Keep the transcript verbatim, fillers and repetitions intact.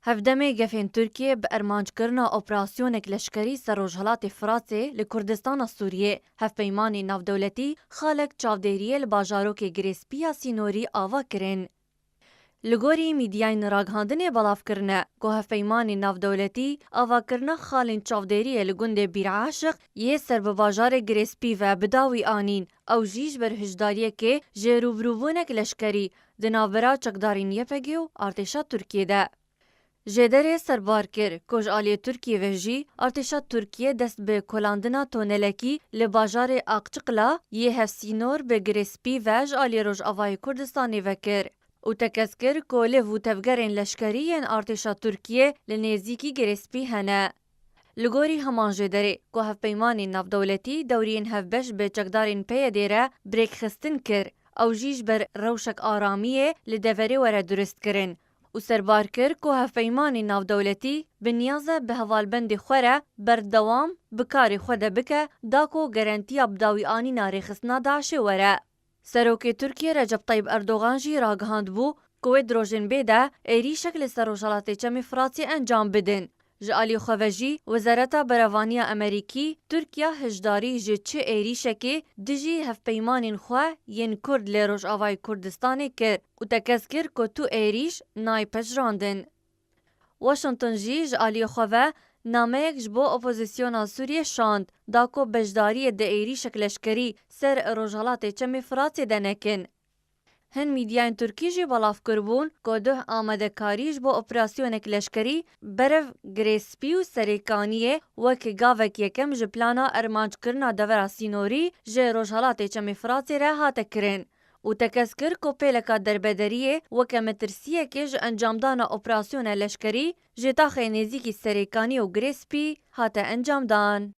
Hevdemê gefên Tirkiyê bi armanckirina operasyonek leşkerî ser Rojhilatê Firatê li Kurdistana Sûriyê, hevpeymanên navdewletî xalek çavdêriyê li bajarokê Girêspî ya sînorî ava kirin. Li gorî mîdyayên ragihandinê belav kirine ku hevpeymanên navdewletî avakirina xalên çavdêriyê li gundê Bîr Aşiq yê ser bi bajarê Girêspî ve bi dawî anîn, ew jî ji ber hişdariyekê ji rûbirûbûnek leşkerî di navbera çekdarên Y P G û artêşa Tirkiyê de. Jêderê serbar kir ku ji aliyê Tirkiyê ve jî artêşa Tirkiyê dest bi kolandina tonelekî li bajarê Akçiqla yê hevsînor bi Girêspî ve ji aliyê Rojavayê Kurdistanê ve kir û tekez kir ku lêv û tevgerên leşkerî yên artêşa Tirkiyê li nêzîkî Girêspî hene. Li gorî heman jêderê ku hevpeymanên navdewletî dewriyên hevbeş bi çekdarên P Y D'ê re bi rêkxistin kir, ew jî ji ber rewşek aramiyê li deverê were durist kirin û serbar kir ku hevpeymanên navdewletî bi niyaz e bi hevalbendê xwe re berdewam bi karê xwe de bike, da ku garantiya bidawîanîna rêxistina DAIŞê were. Serokê Tirkiyê Recep Tayyip Erdogan jî ragihand bû ku wê di rojên bê de êrîşek li ser Rojhelatê Çemê Firatê encam bidin. Ji alî xwe ve jî Wezareta Berevaniya Amerîkî, Tirkiya hişdarî ji çi êrîşekê dijî hevpeymanên xwe yên Kurd li Rojavayê Kurdistanê kir û tekez kir ku tu êrîş nayê pejirandin. Washington jî ji aliyê xwe ve nameyek ji bo opozisyona Sûriyê şand, da ku beşdariyê di êrîşek leşkerî ser Rojhelatê Çemê Firatê de nekin. Hin mîdyayên Tirkî jî belav kiribûn ku duh amadekarî ji bo operasyonek leşkerî berev Girê Spî û Serêkaniyê wek gavek yekem ji plana armanckirina devera sînorî ji Rojhelatê Çemê Firatê re hate kirin û tekez kir ku pêleka derbederiyê weke metirsiyekê ji encamdana operasyona leşkerî ji taxê nêzîkî Serêkanî û Girê Spî hate encamdan.